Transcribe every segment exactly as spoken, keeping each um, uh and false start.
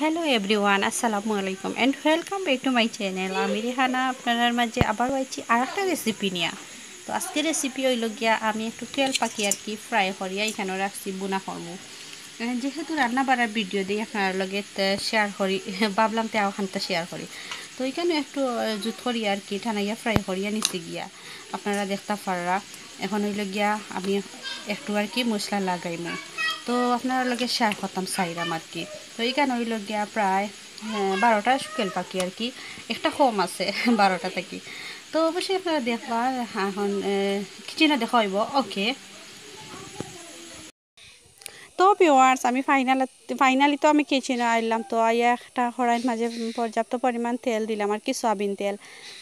Hello everyone, আসসালামু আলাইকুম and welcome back to my channel। আমি রেহানা আপনারার মাঝে আবার আইছি আর একটা রেসিপি নিয়া। তো আজকে রেসিপি অইল গিয়া আমি একটু কোয়েল পাখি আর কি ফ্রাই করিয়া এখানো রাখছি বুনা করমু। আহ, যেহেতু রান্না বাড়ার ভিডিও দেই আপনারার লগে তে শেয়ার করি, ভাবলাম তে আরও খান্তা শেয়ার করি। তো এখানো একটু আহ, জুত করি আর কি টানাইয়া ফ্রাই করিয়া নিছি গিয়া, আপনারা দেখতা পাররা। এখন অইল গিয়া আমি একটু আর কি মশলা লাগাইমু, তো আপনারার লগে শেয়ার করতাম চাইরাম আর কি। তো এখানো অইল গিয়া প্রায় আহ, বারোটা কোয়েল পাখি আর কি, একটা কম আছে বারোটা থাকি। তো অবশ্যই আপনারা দেখবা, এখন কিচেনে দেখা অইব। ওকে। তো ভিউয়ার্স, আমি ফাইনাল ফাইনালি তো আমি কিচেনে আইলাম। তো আইয়া একটা কড়াইর মাঝে পর্যাপ্ত পরিমাণ তেল দিলাম আর কি, সয়াবিন তেল।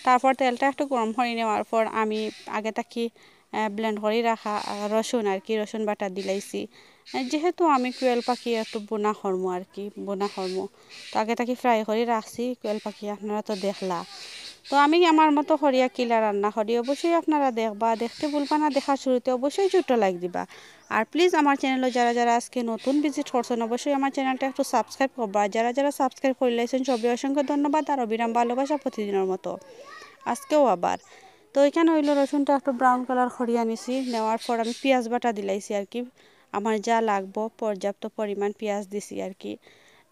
তারপর তেলটা একটু গরম করি নেওয়ার পর আমি আগে থাকি ব্লেন্ড করি রাখা আহ, রসুন আর কি, রসুন বাটা দিলাইছি। আহ, যেহেতু আমি কোয়েল পাখি একটু বুনা করমু আর কি, বুনা করমু, তো আগে থাকি ফ্রাই করি রাখছি কোয়েল পাখি, আপনারা তো দেখলা। তো আমি আমার মতো করিয়া কিলা রান্না করি, অবশ্যই আপনারা দেখবা, দেখতে ভুলবা না, দেখার শুরুতে অবশ্যই ছোট্ট লাইক দিবা। আর প্লিজ আমার চ্যানেলও যারা যারা আজকে নতুন ভিজিট করছেন, অবশ্যই আমার চ্যানেলটা একটু সাবস্ক্রাইব করবা। আর যারা যারা সাবস্ক্রাইব করিলাইছেন, সবে অসংখ্য ধন্যবাদ আর অবিরাম ভালোবাসা প্রতিদিনের মতো, আজকেও আবার। তো এখানো অইল রসুনটা একটু ব্রাউন কালার করিয়া নিছি, নেওয়ার পর আমি পিঁয়াজ বাটা দিলাইছি আর কি। আমার যা লাগবো পর্যাপ্ত পরিমাণ পিঁয়াজ দিছি আর কি।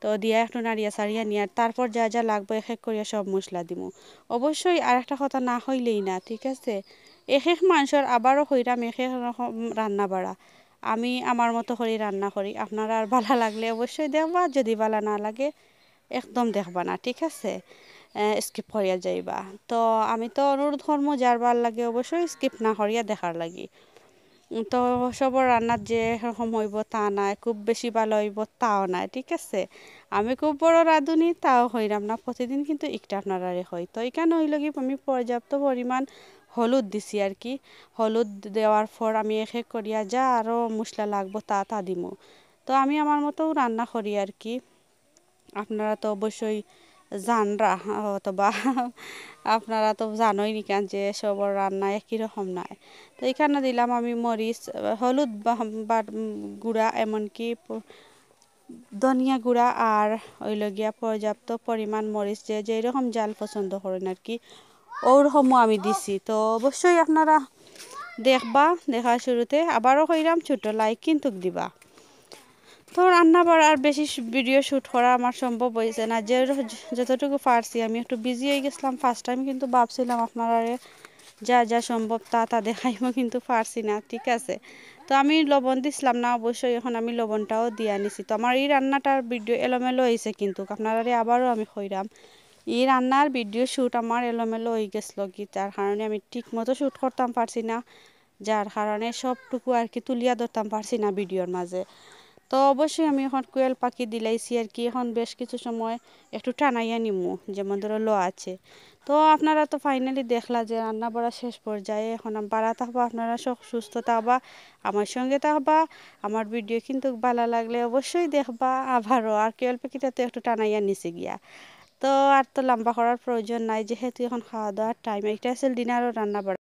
তো দিয়া একটু নাড়িয়া চাড়িয়া নিয়ার তারপর যা যা লাগবো এক এক করিয়া সব মশলা দিমু। অবশ্যই আর একটা কথা না কইলেই না, ঠিক আছে? এক এক মানষর আবারও কইরাম এক এক রকম রান্না বাড়া। আমি আমার মতো করি রান্না করি, আপনারার ভালা লাগলে অবশ্যই দেখবা, যদি ভালা না লাগে একদম দেখবা না, ঠিক আছে? স্কিপ করিয়া যাইবা। তো আমি তো অনুরোধ করমু যার ভালা লাগে অবশ্যই স্কিপ না করিয়া দেখার লাগি। তো সবর রান্নাত যে রকম অইব তা নায়, খুব বেশি ভালা অইব তাও নায়, ঠিক আছে? আমি খুব বড় রাঁধুনি তাও কইরাম না, প্রতিদিন কিন্তু একটা আপনারারে কই। তো এখানো অইল গি আমি পর্যাপ্ত পরিমাণ হলুদ দিছি আর কি। হলুদ দেওয়ার পর আমি এক এক করিয়া যা আরও মশলা লাগবো তা তা দিমু। তো আমি আমার মতো রান্না করি আর কি। আপনারা তো অবশ্যই জানরা, অথবা আপনারা তো জানোই নিকান যে সবর রান্না একই রকম নায়। তো এখানো দিলাম আমি মরিচ, হলুদ বা, বা, উম, গুঁড়া, এমনকি প-, ধনিয়া গুঁড়া আর অইল গিয়া পর্যাপ্ত পরিমাণ মরিচ, যে যেই রকম ঝাল পছন্দ করেন আর কি, ওরকমও আমি দিছি। তো অবশ্যই আপনারা দেখবা, দেখার শুরুতে আবারও কইরাম ছোট্ট লাইক কিন্তু দিবা। তো রান্না বাড়ার বেশি ভিডিও শ্যুট করা আমার সম্ভব অইছে না, যে যতটুকু পারছি। আমি একটু বিজি অই গেছিলাম ফার্স্ট টাইম, কিন্তু ভাবছিলাম আপনারারে যা যা সম্ভব তা তা দেখাইমু, কিন্তু পারছি না, ঠিক আছে? তো আমি লবণ দিছিলাম না, অবশ্যই এখন আমি লবণটাও দিয়া নিছি। তো আমার এই রান্নাটার ভিডিও এলোমেলো অইছে, কিন্তু আপনারারে আবারও আমি কইরাম, এই রান্নার ভিডিও শ্যুট আমার এলোমেলো অই গেছিল কি, যার কারণে আমি ঠিক মতো শ্যুট করতাম পারছি না, যার কারণে সবটুকু আর কি তুলিয়া ধরতাম পারছি না ভিডিওর মাঝে। তো অবশ্যই আমি এখন কোয়েল পাখি দিলাইছি আর কি, এখন বেশ কিছু সময় একটু টানাইয়া নিমু, যেমন ধরো লো আছে। তো আপনারা তো ফাইনালি দেখলা যে রান্না বাড়া শেষ পর্যায়ে, এখন আমি বাড়া থাকবা, আপনারা সব সুস্থ থাকবা, আমার সঙ্গে থাকবা। আমার ভিডিও কিন্তু ভালা লাগলে অবশ্যই দেখবা আবারও। আর কোয়েল পাখিটা তো একটু টানাইয়া নিছি গিয়া, তো আর তো লম্বা করার প্রয়োজন নাই, যেহেতু এখন খাওয়া দাওয়ার টাইম। এটা আছিল ডিনারও রান্না বাড়া।